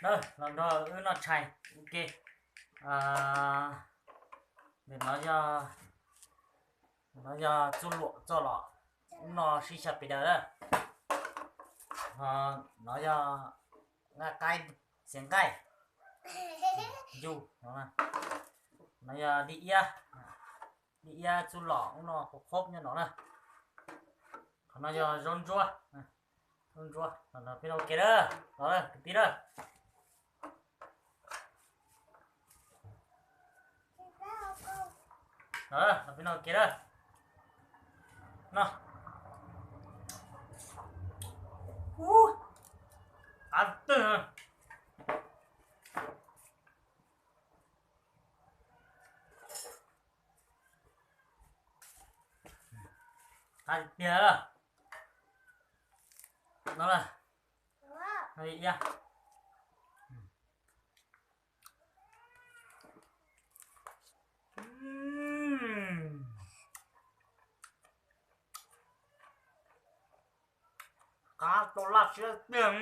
Los nrog wb noj tshais ua ke. Ntawm no yog, no yog txuj luam txoj los, wb noj sib xyaw pes daws lawm. No yog nqaij qaib, xiav nqaij, yus, no yog dib iab, dib iab txuj lom, wb noj qhob qhob nyob no na. Qhov no yog zaub ntsuab, zaub ntsuab, peb noj ua ke na, los kwv tij na. Los peb noj ua ke na. No. Ub, qab twg. Qab tiag. No na. No ib yam. Qab tau laj siab tiag.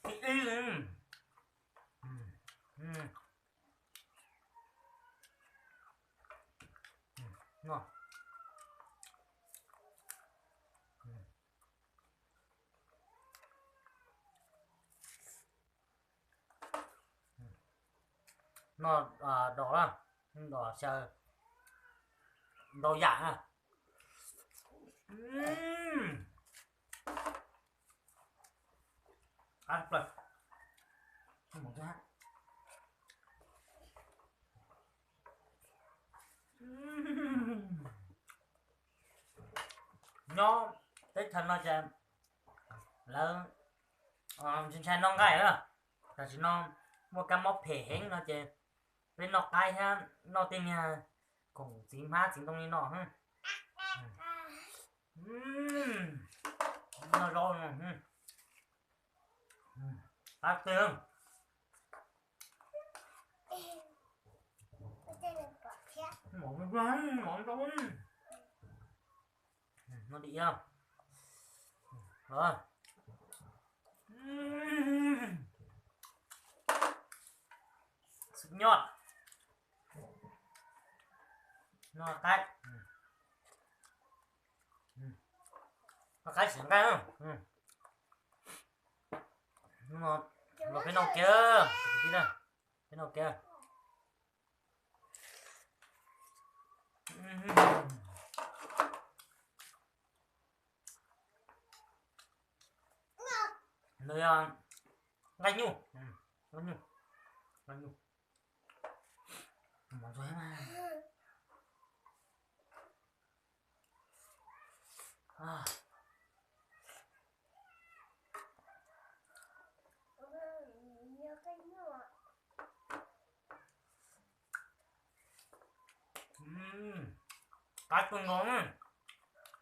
Thib ib li. No. No, dos na, dos xyaw ntau yam na. Qab plaws. Nyob teb chaws no ces lawv ntshai ntshai noj nqaij na. Tam sim no muaj kab mob phem heev no ces peb noj qaib thiab noj tej niag khoom txiv hmab txiv ntoo li no. Noj zaub no. Qab twg. No dim yog. Xub nyoj. No qaib. No qaib xiav nqaij. Los peb noj kiag, peb noj kiag. No yog nqaij nyuj, nqaij nyuj, nqaij nyuj. Qab kawg nkaus,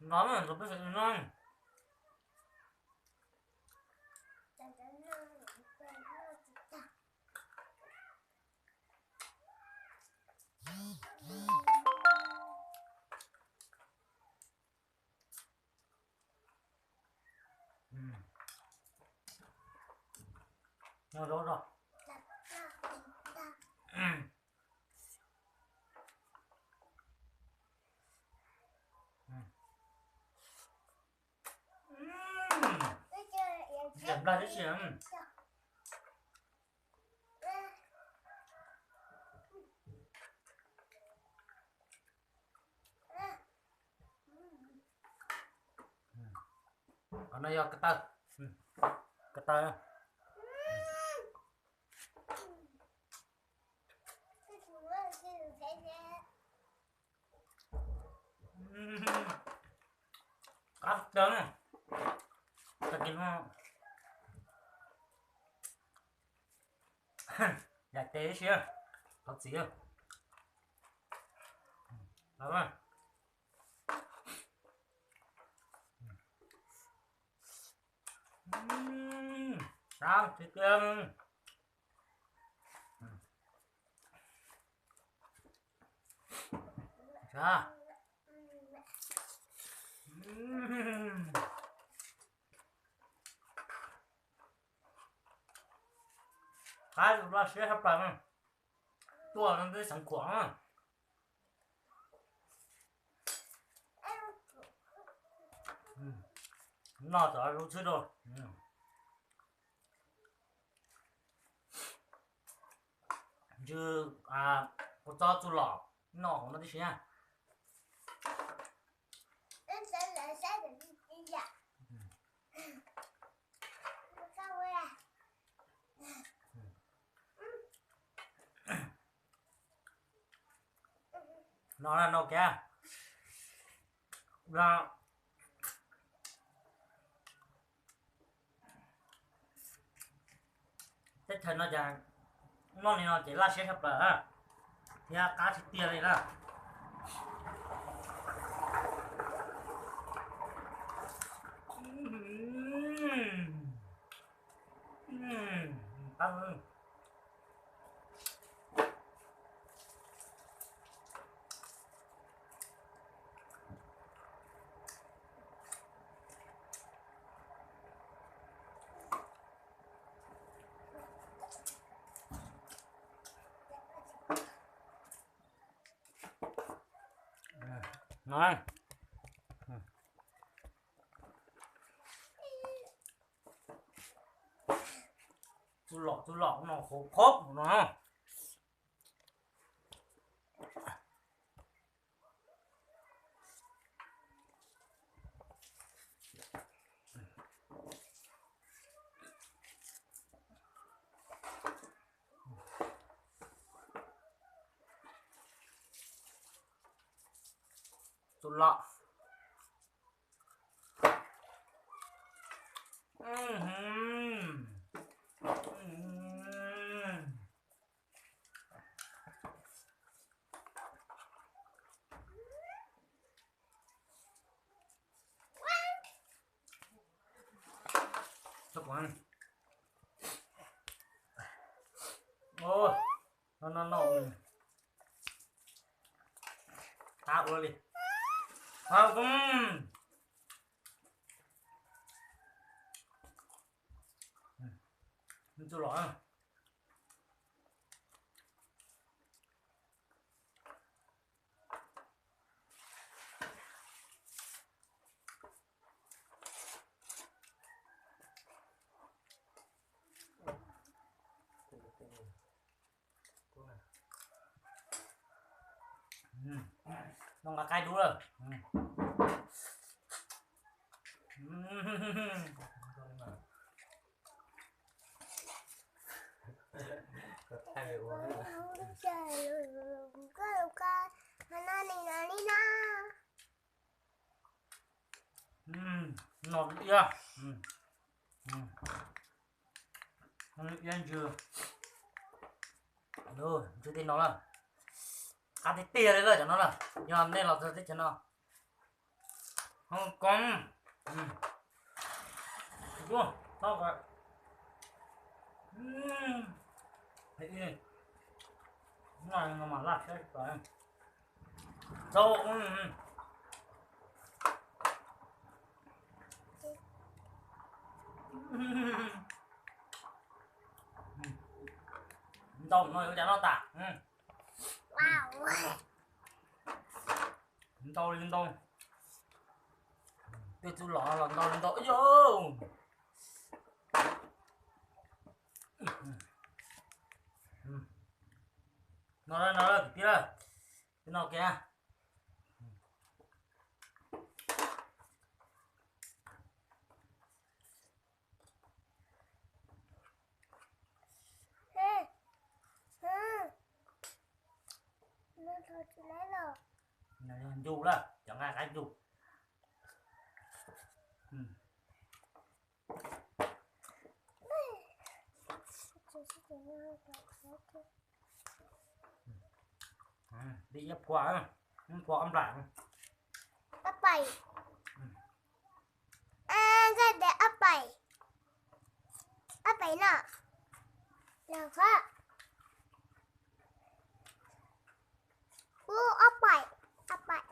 nkaus, rau peb sawv daws noj. Noj zaub zog. Nplog tib si. Qhov no yog ko taw, ko taw. Qab tag, tag kis no yam tes ib si, thov txim. Qab tiag tiag. Qab laj siab tshaj plaws, tuaj no twb xeev khuam. Noj tom lub txhwb rau. Ntsw, kua txob txuj lom noj hauv no tib si na. No no kiag. Teb chaws no ces noj li no ces laj siab tshaj plaws, thiab qab tiag tiag li na. No, txuj lom txuj lom no qhuav qhob no. Txuj lom. No no no, qab ua li. Txuj lom. No nqa qaib dub lawm. No iab, iab ntsw, ntsw tej no lawm. Qab tiag tiag li lawm cov no na, yog nej los txog teb chaws no. Hoo Koos. Ntau no yuav cas noj tas. Ntau li ntau. Tej txuj lom los ntau li ntau. Yog no, no kwv tij, no kiag. Ncu lawm, cov nqa qaib ncu. Li iab phua, phua ob nplam. Ab pais. Ab pais. Ab pais no. Hu ab pais, ab pais.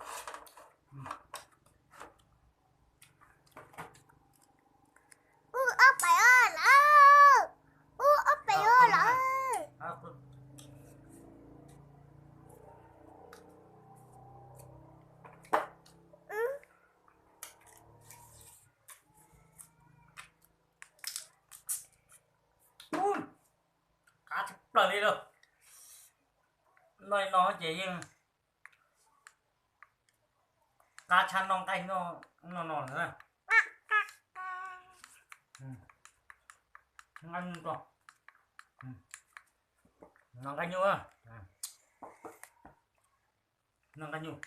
plaws li lawm. Noj li no ces yeej qab tshaj noj nqaij noj no no lawm na. Noj nqaij nyuj, noj nqaij nyuj.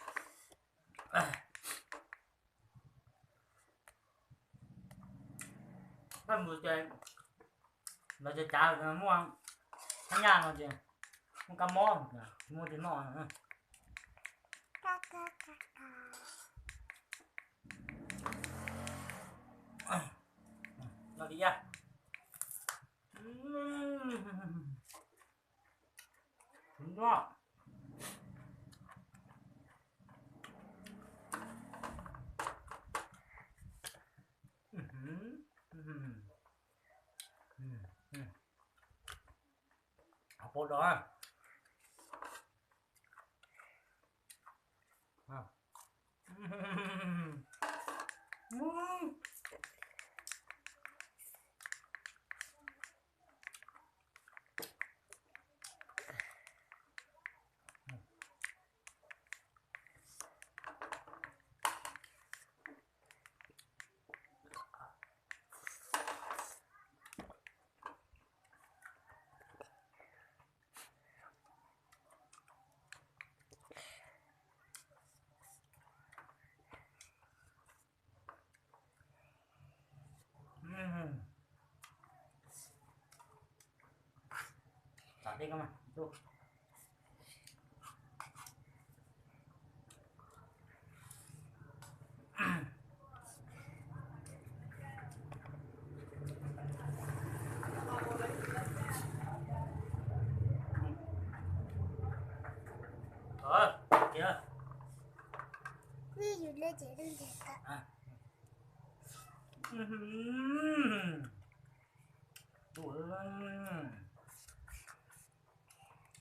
Koj mus ces lawv cov cav muaj thab nyaj no ces muaj kab mob, muaj tig noj. Noj li yaj. Noj. Hauv paus dos.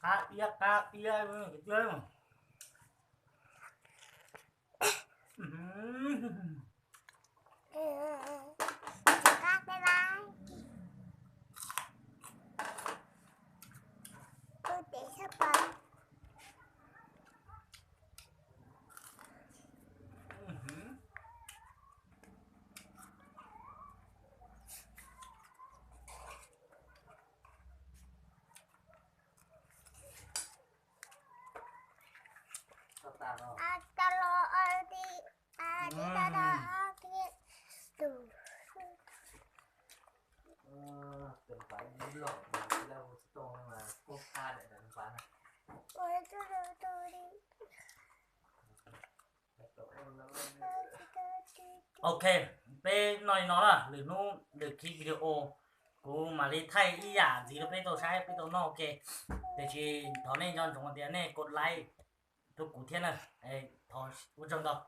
Qab iab qab iab. Ok, peb noj li no na, lwm hnub lwm khij video kuv mam li thaij ib yam ntxiv rau peb tau saib peb tau noj ua ke. Tiam sis thov nej nco ntsoov tias nej kos like rau kuv thiab na. Thov ua tsaug ntau.